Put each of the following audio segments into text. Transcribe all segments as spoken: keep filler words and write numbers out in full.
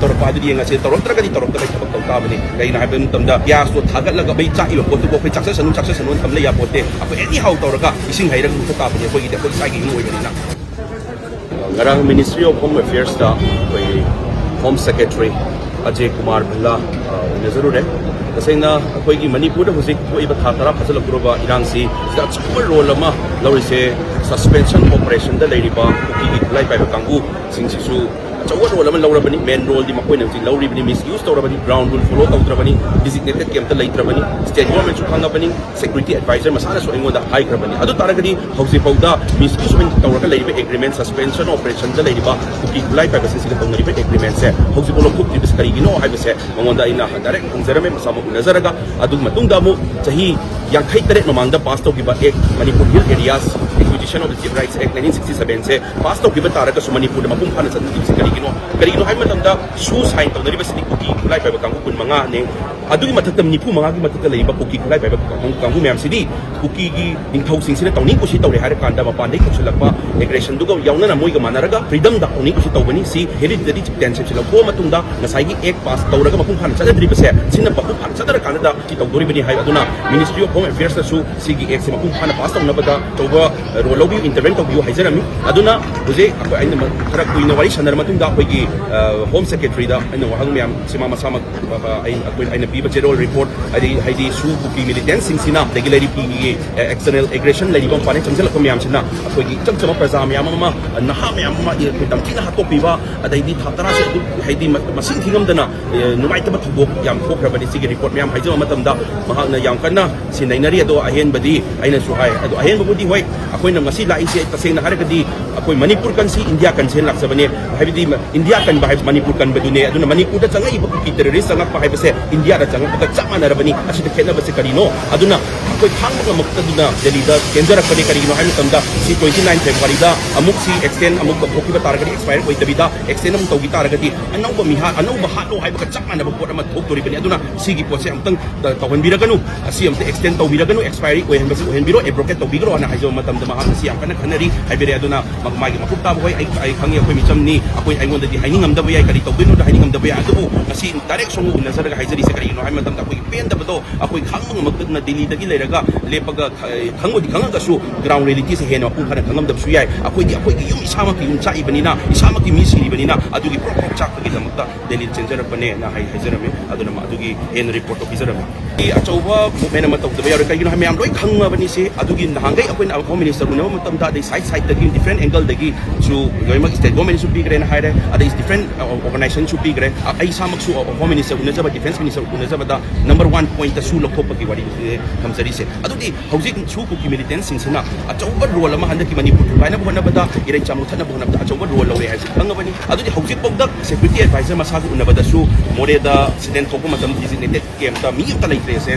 ꯇꯧꯔꯛꯄ ꯑꯗꯨꯗꯤ ꯌꯦꯡꯉꯁꯦ, ꯇꯧꯔꯛꯇ꯭ꯔꯒꯗꯤ ꯇꯧꯔꯛꯇꯕꯩ ꯊꯕꯛ ꯇꯧ ꯇꯥꯕꯅꯤ꯫ ꯀꯩꯅꯣ ꯍꯥꯏꯕ ꯃꯇꯝꯗ ꯒ꯭ꯌꯥꯁꯇꯣ ꯊꯥꯒꯠꯂꯒ ꯃꯩ ꯆꯥꯛꯏꯕ ꯄꯣꯠꯇꯨꯕꯨ ꯑꯩꯈꯣꯏ ꯆꯥꯛꯆꯁꯅꯨ, ꯆꯥꯛꯆꯁꯅꯨ ꯊꯝ ꯂꯩ ꯌꯥꯄꯣꯠꯇꯦ꯫ ꯑꯩꯈꯣꯏ ꯑꯦꯅꯤ ꯍꯥꯎ ꯇꯧꯔꯒ ꯏꯁꯤꯡ ꯍꯩꯔꯒ ꯃꯨꯊꯠ ꯇꯥꯕꯅꯤ꯫ ꯑꯩꯈꯣꯏꯒꯤꯗꯤ ꯑꯩꯈꯣꯏ ꯏꯁꯥꯒꯤ ꯏꯃꯨꯡ ꯑꯣꯏꯕꯅꯤꯅ꯫ ꯉꯔꯥꯡ Ministry of Home Affairsꯇ ꯑꯩꯈꯣꯏ Home Secretary ꯑꯖꯦ ꯀꯨꯃꯥꯔ ꯚꯜꯂꯥ, ꯑ, ꯎꯅꯖꯔꯨꯔꯦ꯫ ꯇꯁꯦꯡꯅ ꯑꯩꯈꯣꯏꯒꯤ ꯃꯅꯤꯄꯨꯔꯗ ꯍꯧꯖꯤꯛ ꯊꯣꯛꯏꯕ ꯊꯥ ꯇꯔꯥ ꯐꯥꯖꯤꯜꯂꯛꯇꯣꯔꯕ ꯏꯔꯥꯡꯁꯤ ꯁꯤꯗ ꯑꯆꯧꯕ ꯔꯣꯜ ꯑꯃ ꯂꯧꯔꯤꯁꯦ suspension operationꯗ ꯂꯩꯔꯤꯕ ꯀꯨꯀꯤꯒꯤ ꯈꯨꯠꯂꯥꯏ ꯄꯥꯏꯕ ꯀꯥꯡꯕꯨꯁꯤꯡꯁꯤꯁꯨ ꯑꯆꯧꯕ ꯔꯣꯜ ꯑꯃ ꯂꯧꯔꯕꯅꯤ꯫ ꯃꯦꯟ ꯔꯣꯜꯗꯤ ꯃꯈꯣꯏꯅ ꯍꯧꯖꯤꯛ ꯂꯧꯔꯤꯕꯅꯤ, ꯃꯤꯁꯌꯨꯁ ꯇꯧꯔꯕꯅꯤ, ꯒ꯭ꯔꯥꯎꯟ ꯔꯨꯜ ꯐꯣꯂꯣ ꯇꯧꯗ꯭ꯔꯕꯅꯤ, ꯗꯤꯖꯤꯒꯅꯦꯇꯦꯠ ꯀꯦꯝꯞꯇ ꯂꯩꯇ꯭ꯔꯕꯅꯤ, ꯁ꯭ꯇꯦꯠ ꯒꯣꯔꯃꯦꯟꯁꯨ ꯈꯪꯉꯕꯅꯤ, ꯁꯦꯀ꯭ꯌꯨꯔꯤꯇꯤ ꯑꯦꯗꯚꯥꯏꯖꯔ ꯃꯁꯥꯅꯁꯨ ꯑꯩꯉꯣꯟꯗ ꯍꯥꯏꯈ꯭ꯔꯕꯅꯤ꯫ ꯑꯗꯨ ꯇꯥꯔꯒꯗꯤ ꯍꯧꯖꯤꯛꯐꯥꯎꯗ ꯃꯤꯁꯌꯨꯁ ꯑꯣꯏꯅ ꯇꯧꯔꯒ ꯂꯩꯔꯤꯕ ꯑꯦꯒ꯭ꯔꯤꯃꯦꯟ, ꯁꯁꯄꯦꯟꯁꯟ ꯑꯣꯄꯔꯦꯁꯟꯗ ꯂꯩꯔꯤꯕ ꯀꯨꯀꯤ ꯈꯨꯠꯂꯥꯏ ꯄꯥꯏꯕꯁꯤꯡꯁꯤꯒ ꯇꯧꯅꯔꯤꯕ ꯑꯦꯒ꯭ꯔꯤꯃꯦꯟꯁꯦ ꯍꯧꯖꯤꯛꯐꯥꯎ ꯂꯧꯊꯣꯛꯇ꯭ꯔꯤꯕꯁꯤ ꯀꯔꯤꯒꯤꯅꯣ ꯍꯥꯏꯕꯁꯦ ꯃꯉꯣꯟꯗ ꯑꯩꯅ ꯗꯥꯏꯔꯦꯛ ꯍꯪꯖꯔꯝꯃꯦ, ꯃꯁꯥꯃꯛ ꯎꯅꯖꯔꯒ꯫ ꯑꯗꯨꯒꯤ ꯃꯇꯨꯡꯗ ꯑꯃꯨꯛ ꯆꯍꯤ ꯌꯥꯡꯈꯩ ꯇꯔꯦꯠ ꯃꯃꯥꯡꯗ ꯄꯥꯁ ꯇꯧꯈꯤꯕ ꯑꯦꯛ, Manipur Hill Areas Acquisition of the Chief Rights Act nineteen sixty seven say pass ꯇꯧꯈꯤꯕ ꯇꯥꯔꯒꯁꯨ ꯃꯅꯤꯄꯨꯔꯗ ꯃꯄꯨꯡ ꯐꯥꯅ ꯆꯠꯅꯗ꯭ꯔꯤꯕꯁꯤ ꯀꯔꯤꯒꯤꯅꯣ? ꯀꯔꯤꯒꯤꯅꯣ ꯍꯥꯏꯕ ꯃꯇꯝꯗ ꯁꯨ ꯁꯥꯏꯟ ꯇꯧꯅꯔꯤꯕꯁꯤꯗꯤ ꯀꯨꯀꯤ ꯈꯨꯠꯂꯥꯏ ꯄꯥꯏꯕ ꯀꯥꯡꯕꯨ ꯀꯨꯟ ꯃꯉꯥꯅꯦ꯫ ꯑꯗꯨꯒꯤ ꯃꯊꯛꯇ ꯅꯤꯐꯨ ꯃꯉꯥꯒꯤ ꯃꯊꯛꯇ ꯂꯩꯔꯤꯕ ꯀꯨꯀꯤ ꯈꯨꯠꯂꯥꯏ ꯄꯥꯏꯕ ꯀꯥꯡꯕꯨ, ꯀꯥꯡꯕꯨ ꯃꯌꯥꯝꯁꯤꯗꯤ ꯀꯨꯀꯤꯒꯤ ꯅꯤꯡꯊꯧꯁꯤꯡꯁꯤꯅ ꯇꯧꯅꯤꯡ ꯀꯨꯁꯤ ꯇꯧꯔꯦ ꯍꯥꯏꯔ ꯀꯥꯟꯗ ꯃꯄꯥꯟꯗꯒꯤ ꯀꯧꯁꯤꯜꯂꯛꯄ ꯑꯦꯒ꯭ꯔꯦꯁꯟꯗꯨꯒ ꯌꯥꯎꯅꯅ ꯃꯣꯏꯒ ꯃꯥꯟꯅꯔꯒ ꯐ꯭ꯔꯤꯗꯝꯗ ꯇꯧꯅꯤꯡ ꯀꯨꯁꯤ ꯇꯧꯕꯅꯤ꯫ ꯁꯤ ꯍꯦꯔꯤꯗꯤꯇꯦꯔꯤ ꯆꯤꯐꯇꯦꯟꯁꯤꯞꯁꯤ ꯂꯧꯊꯣꯛꯑ ꯃꯇꯨꯡꯗ ꯉꯁꯥꯏꯒꯤ ꯑꯦꯛ ꯄꯥꯁ ꯇꯧꯔꯒ ꯃꯄꯨꯡ ꯐꯥꯅ ꯆꯠꯅꯗ꯭ꯔꯤꯕꯁꯦ ꯁꯤꯅ ꯃꯄꯨꯡ ꯐꯥꯅ ꯆꯠꯅꯔꯀꯥꯟꯗ ꯀꯨꯀꯤ ꯇꯧꯗꯣꯔꯤꯕꯅꯤ ꯍꯥꯏ꯫ ꯑꯗꯨꯅ Ministry of Home Affairsꯅꯁꯨ ꯁꯤꯒꯤ ꯑꯦꯛꯁꯦ ꯃꯄꯨꯡ ꯐꯥꯅ ꯄꯥꯁ ꯇꯧꯅꯕꯗ ꯑꯆꯧꯕ ꯔꯣꯜ ꯂꯧꯕꯤꯌꯨ, ꯏꯟꯇꯔꯚꯦꯟ ꯇꯧꯕꯤꯌꯨ ꯍꯥꯏꯖꯔꯝꯃꯤ꯫ ꯑꯗꯨꯅ ꯍꯧꯖꯤꯛ ꯑꯩꯈꯣꯏ, ꯑꯩꯅ ꯈꯔ ꯀꯨꯏꯅ ꯋꯥꯔꯤ ꯁꯥꯟꯅꯔ ꯃꯇꯨꯡꯗ ꯑꯩꯈꯣꯏꯒꯤ, ꯑ, ꯍꯣꯝ ꯁꯦꯀ꯭ꯔꯦꯇꯔꯤꯗ ꯑꯩꯅ ꯋꯥꯍꯪ ꯃꯌꯥꯝ ꯁꯤꯃ ꯃꯁꯥꯃꯛ, ꯑ, ꯑ, ꯑꯩ, ꯑꯩꯈꯣꯏ, ꯑꯩꯅ ꯄꯤꯕ ꯖꯦꯅꯔꯦꯜ ꯔꯤꯄꯣꯔꯠ, ꯍꯥꯏꯗꯤ, ꯍꯥꯏꯗꯤ ꯁꯨ ꯀꯨꯀꯤ ꯃꯤꯂꯤꯇꯦꯟꯁꯤꯡꯁꯤꯅ, ꯑꯗꯒꯤ ꯂꯩꯔꯤꯛꯀꯤ, ꯑ, ꯑꯦꯛꯁꯇꯔꯅꯦꯜ ꯑꯦꯒ꯭ꯔꯦꯁꯟ ꯂꯩꯔꯤꯕ ꯃꯄꯥꯟꯗ ꯆꯪꯁꯤꯜꯂꯛꯄ ꯃꯌꯥꯝꯁꯤꯅ ꯑꯩꯈꯣꯏꯒꯤ ꯏꯆꯝ ꯆꯝꯕ ꯄ꯭ꯔꯖꯥ ꯃꯌꯥꯝ ꯑꯃ, ꯅꯍꯥ ꯃꯌꯥꯝ ꯑꯃ ꯑꯩꯈꯣꯏ ꯇꯝꯊꯤꯅ ꯍꯥꯠꯇꯣꯛꯄꯤꯕ, ꯑꯗꯩꯗꯤ ꯊꯥ ꯇꯔꯥꯁꯦ ꯑꯗꯨꯝ, ꯍꯥꯏꯗꯤ, ꯃ-, ꯃꯁꯤꯡ ꯊꯤꯉꯝꯗꯅ ꯑꯦ, ꯅꯨꯡꯉꯥꯏꯇꯕ ꯊꯧꯗꯣꯛ ꯌꯥꯝ ꯊꯣꯛꯈ꯭ꯔꯕꯅꯤ꯫ ꯁꯤꯒꯤ ꯔꯤꯄꯣꯔꯠ ꯃꯌꯥꯝ ꯍꯥꯏꯖꯕ ꯃꯇꯝꯗ ꯃꯍꯥꯛꯅ ꯌꯥꯝ ꯀꯟꯅ ꯁꯤꯟꯅꯩꯅꯔꯤ꯫ ꯑꯗꯣ ꯑꯍꯦꯟꯕꯗꯤ ꯑꯩꯅꯁꯨ ꯍꯥꯏ, ꯑꯗꯣ ꯑꯍꯦꯟꯕꯕꯨꯗꯤ ꯍꯣꯏ, ꯑꯩꯈꯣꯏꯅ ꯉꯁꯤ ꯂꯥꯛꯏꯁꯦ ꯇꯁꯦꯡꯅ ꯍꯥꯏꯔꯒꯗꯤ ꯑꯩꯈꯣꯏ ꯃꯅꯤꯄꯨꯔ ꯀꯟꯁꯤ ꯏꯟꯗꯤꯌꯥ ꯀꯟꯁꯦꯅ ꯂꯥꯛꯆꯕꯅꯦ꯫ ꯍꯥꯏꯕꯗꯤ ꯃ-, ꯏꯟꯗꯤꯌꯥ ꯀꯟꯕ ꯍꯥꯏꯕ ꯃꯅꯤꯄꯨꯔ ꯀꯟꯕꯗꯨꯅꯦ꯫ ꯑꯗꯨꯅ ꯃꯅꯤꯄꯨꯔꯗ ꯆꯪꯉꯛꯏꯕ ꯀꯨꯀꯤ ꯇꯦꯔꯣꯔꯤꯁ ꯆꯪꯉꯛꯄ ꯍꯥꯏꯕꯁꯦ ꯏꯟꯗꯤꯌꯥꯗ ꯆꯪꯉꯛꯄꯒ ꯆꯞ ꯃꯥꯟꯅꯔꯕꯅꯤ꯫ ꯑꯁꯤꯗ ꯈꯦꯠꯅꯕꯁꯦ ꯀꯔꯤꯅꯣ? ꯑꯗꯨꯅ ꯑꯩꯈꯣꯏ ꯈꯥꯡꯕ ꯉꯝꯃꯛꯇꯗꯨꯅ ꯗꯦꯜꯂꯤꯗ ꯆꯦꯟꯖꯔꯛꯄꯅꯦ꯫ ꯀꯔꯤꯒꯤꯅꯣ ꯍꯥꯏꯕ ꯃꯇꯝꯗ ꯁꯤ twenty nine Februaryꯗ ꯑꯃꯨꯛ ꯁꯤ ꯑꯦꯛꯁꯇꯦꯟ ꯑꯃꯨꯛ ꯇꯧꯊꯣꯛꯈꯤꯕ ꯇꯥꯔꯒꯗꯤ, ꯑꯦꯛꯁꯄꯥꯌꯔ ꯑꯣꯏꯗꯕꯤꯗ ꯑꯦꯛꯁꯇꯦꯟ ꯑꯃꯨꯛ ꯇꯧꯈꯤ ꯇꯥꯔꯒꯗꯤ ꯑꯅꯧꯕ ꯃꯤꯍꯥꯠ, ꯑꯅꯧꯕ ꯍꯥꯠꯂꯣ ꯍꯥꯏꯕꯒ ꯆꯞ ꯃꯥꯟꯅꯕ ꯄꯣꯠ ꯑꯃ ꯊꯣꯛꯇꯣꯔꯤꯕꯅꯤ꯫ ꯑꯗꯨꯅ ꯁꯤꯒꯤ ꯄꯣꯠꯁꯦ ꯑꯃꯨꯛꯇꯪ ꯇ-, ꯇꯧꯍꯟꯕꯤꯔꯒꯅꯨ꯫ ꯑꯁꯤ ꯑꯃꯨꯛꯇ ꯑꯦꯛꯁꯇꯦꯟ ꯇꯧꯕꯤꯔꯒꯅꯨ, ꯑꯦꯛꯁꯄꯥꯌꯔꯤ ꯑꯣꯏꯍꯟꯕꯁꯤ ꯑꯣꯏꯍꯟꯕꯤꯔꯣ, ꯑꯦꯕ꯭ꯔꯣꯀꯦꯠ ꯇꯧꯕꯤꯈ꯭ꯔꯣ ꯍꯥꯏꯅ ꯍꯥꯏꯖꯕ ꯃꯇꯝꯗ ꯃꯍꯥꯛꯅ ꯁꯤ ꯌꯥꯝ ꯀꯟꯅ ꯈꯟꯅꯔꯤ ꯍꯥꯏꯕꯤꯔꯦ꯫ ꯑꯗꯨꯅ ꯃꯥꯒꯤ ꯃꯀꯨꯞ ꯇꯥꯕ ꯍꯣꯏ, ꯑꯩ, ꯑꯩ ꯈꯪꯉꯤ, ꯑꯩꯈꯣꯏ ꯃꯤꯆꯝꯅꯤ, ꯑꯩꯈꯣꯏ, ꯑꯩꯉꯣꯟꯗꯗꯤ ꯍꯥꯏꯅꯤꯡꯉꯝꯗꯕ ꯌꯥꯏ, ꯀꯔꯤ ꯇꯧꯗꯣꯏꯅꯣꯗ ꯍꯥꯏꯅꯤꯡꯉꯝꯗꯕ ꯌꯥꯏ꯫ ꯑꯗꯨꯕꯨ ꯉꯁꯤ ꯗꯥꯏꯔꯦꯛ ꯁꯣꯝꯒ ꯎꯅꯖꯔꯒ ꯍꯥꯏꯖꯔꯤꯁꯦ ꯀꯔꯤꯒꯤꯅꯣ ꯍꯥꯏꯕ ꯃꯇꯝꯗ, ꯑꯩꯈꯣꯏꯒꯤ ꯄꯦꯟꯗꯕꯗꯣ ꯑꯩꯈꯣꯏ ꯈꯥꯡꯕ ꯉꯝꯃꯛꯇꯗꯅ ꯗꯤꯜꯂꯤꯗꯒꯤ ꯂꯩꯔꯒ ꯂꯦꯞꯄꯒ, ꯈ-, ꯈꯪꯕꯨꯗꯤ ꯈꯪꯉꯒꯁꯨ ground reality ꯁꯦ ꯍꯦꯟꯅ ꯃꯄꯨꯡ ꯐꯥꯅ ꯈꯪꯉꯝꯗꯕꯁꯨ ꯌꯥꯏ꯫ ꯑꯩꯈꯣꯏꯗꯤ ꯑꯩꯈꯣꯏꯒꯤ ꯌꯨꯝ, ꯏꯁꯥꯃꯛꯀꯤ ꯌꯨꯝ ꯆꯥꯛꯏꯕꯅꯤꯅ, ꯏꯁꯥꯃꯛꯀꯤ ꯃꯤ ꯁꯤꯔꯤꯕꯅꯤꯅ, ꯑꯗꯨꯒꯤ ꯄ꯭ꯔꯣꯛ ꯄ꯭ꯔꯣꯛ ꯆꯥꯛꯄꯒꯤꯗꯃꯛꯇ ꯗꯦꯜꯂꯤꯗ ꯆꯦꯟꯖꯔꯛꯄꯅꯦꯅ ꯍꯥꯏ-, ꯍꯥꯏꯖꯔꯝꯃꯤ꯫ ꯑꯗꯨꯅ ꯃ-, ꯑꯗꯨꯒꯤ ꯍꯦꯟꯅ ꯔꯤꯄꯣꯔꯠꯇꯣ ꯄꯤꯖꯔꯝꯃꯤ꯫ ꯑꯆꯧꯕ movement ꯑꯃ ꯇꯧꯗꯕ ꯌꯥꯔꯣꯏ꯫ ꯀꯩꯒꯤꯅꯣ ꯍꯥꯏ, ꯃꯌꯥꯝ ꯂꯣꯏ ꯈꯪꯉꯕꯅꯤ ꯁꯦ꯫ ꯑꯗꯨꯒꯤ ꯅꯍꯥꯟꯈꯩ ꯑꯩꯈꯣꯏꯅ Home Minister ꯎꯅꯕ ꯃꯇꯝꯗ, ꯑꯗꯩ side side ꯇꯒꯤ, different angle ꯗꯒꯤꯁꯨ ꯂꯣꯏꯅꯃꯛ state government ꯁꯨ ꯄꯤꯈ꯭ꯔꯦꯅ ꯍꯥꯏꯔꯦ, ꯑꯗꯩ different, ꯑ, organization ꯁꯨ ꯄꯤꯈ꯭ꯔꯦ꯫ ꯑ, ꯑꯩ ꯏꯁꯥꯃꯛꯁꯨ, ꯑ, Home Minister ꯎꯅꯖꯕ, Defence Minister ꯎꯅꯖꯕꯗ number one point ꯇ ꯁꯨ ꯂꯧꯊꯣꯛꯄꯒꯤ ꯋꯥꯔꯤ, ꯑ, ꯊꯝꯖꯔꯤꯁꯦ꯫ ꯑꯗꯨꯗꯤ ꯍꯧꯖꯤꯛ ꯁꯨ ꯀꯨꯀꯤ militant ꯁꯤꯡꯁꯤꯅ ꯑꯆꯧꯕ role ꯑꯃ ꯍꯟꯗꯛꯀꯤ ꯃꯅꯤꯄꯨꯔ ꯊꯨꯒꯥꯏꯅꯕ ꯍꯣꯠꯅꯕꯗ, ꯏꯔꯩꯆꯥ ꯃꯨꯊꯠꯅꯕ ꯍꯣꯠꯅꯕꯗ ꯑꯆꯧꯕ role ꯂꯧꯔꯦ ꯍꯥꯏꯕꯁꯤ ꯈꯪꯉꯕꯅꯤ꯫ ꯑꯗꯨꯗꯤ ꯍꯧꯖꯤꯛꯐꯥꯎꯗ security advisor ꯃꯁꯥꯒ ꯎꯅꯕꯗꯁꯨ ꯃꯣꯔꯦꯗ incident ꯊꯣꯛꯄ ꯃꯇꯝ designated camp ꯇ ꯃꯤ ꯑꯝꯇ ꯂꯩꯇ꯭ꯔꯦꯁꯦ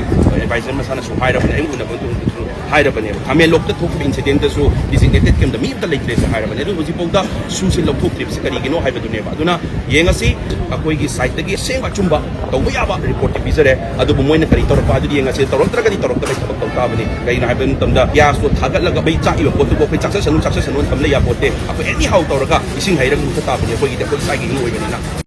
advisor ꯃꯁꯥꯅꯁꯨ ꯍꯥꯏꯔꯕꯅꯦ, ꯑꯩ ꯎꯅꯕ ꯃꯇꯝꯗꯁꯨ ꯍꯥꯏꯔꯕꯅꯦꯕ꯫ ꯈꯥꯃꯦꯟꯂꯣꯛꯇ ꯊꯣꯛꯈꯤꯕ incident ꯇꯁꯨ designated camp ꯇ ꯃꯤ ꯑꯝꯇ ꯂꯩꯇ꯭ꯔꯦꯁꯦ ꯍꯥꯏꯔꯕꯅꯦ꯫ ꯑꯗꯨ ꯍꯧꯖꯤꯛꯐꯥꯎꯗ ꯁꯨꯁꯦ ꯂꯧꯊꯣꯛꯇ꯭ꯔꯤꯕꯁꯦ ꯀꯔꯤꯒꯤꯅꯣ ꯍꯥꯏꯕꯗꯨꯅꯦꯕ꯫ ꯑꯗꯨꯅ ꯌꯦꯡꯉꯁꯤ, ꯑꯩꯈꯣꯏꯒꯤ side ꯇꯒꯤ ꯑꯁꯦꯡꯕ ꯑꯆꯨꯝꯕ ꯇꯧꯕ ꯌꯥꯕ report ꯇꯤ ꯄꯤꯖꯔꯦ꯫ ꯑꯗꯨꯕꯨ ꯃꯣꯏꯅ ꯀꯔꯤ ꯇꯧꯔꯛꯄ ꯍꯥꯏꯗꯨꯗꯤ ꯌꯦꯡꯉꯁꯤ꯫ ꯇꯧꯔꯛꯇ꯭ꯔꯒꯗꯤ ꯇꯧꯔꯛꯇꯕꯩ ꯊꯕꯛ ꯇꯧ ꯇꯥꯕꯅꯤ꯫ ꯀꯩꯒꯤꯅꯣ ꯍꯥꯏꯕ ꯃꯇꯝꯗ gas ꯇꯣ ꯊꯥꯒꯠꯂꯒ ꯃꯩ ꯆꯥꯛꯏꯕ ꯄꯣꯠꯇꯨꯕꯨ ꯑꯩꯈꯣꯏ ꯆꯥꯛꯆꯁꯅꯨ, ꯆꯥꯛꯆꯁꯅꯨ ꯊꯝꯂ ꯌꯥꯄꯣꯠꯇꯦ꯫ ꯑꯩꯈꯣꯏ anyhow ꯇꯧꯔꯒ ꯏꯁꯤꯡ ꯍꯩꯔꯒ ꯃꯨꯊꯠ ꯇꯥꯕꯅꯤ, ꯑꯩꯈꯣꯏꯒꯤꯗꯤ ꯑꯩꯈꯣꯏ ꯏꯁꯥꯒꯤ ꯏꯃꯨꯡ ꯑꯣꯏꯕꯅꯤꯅ꯫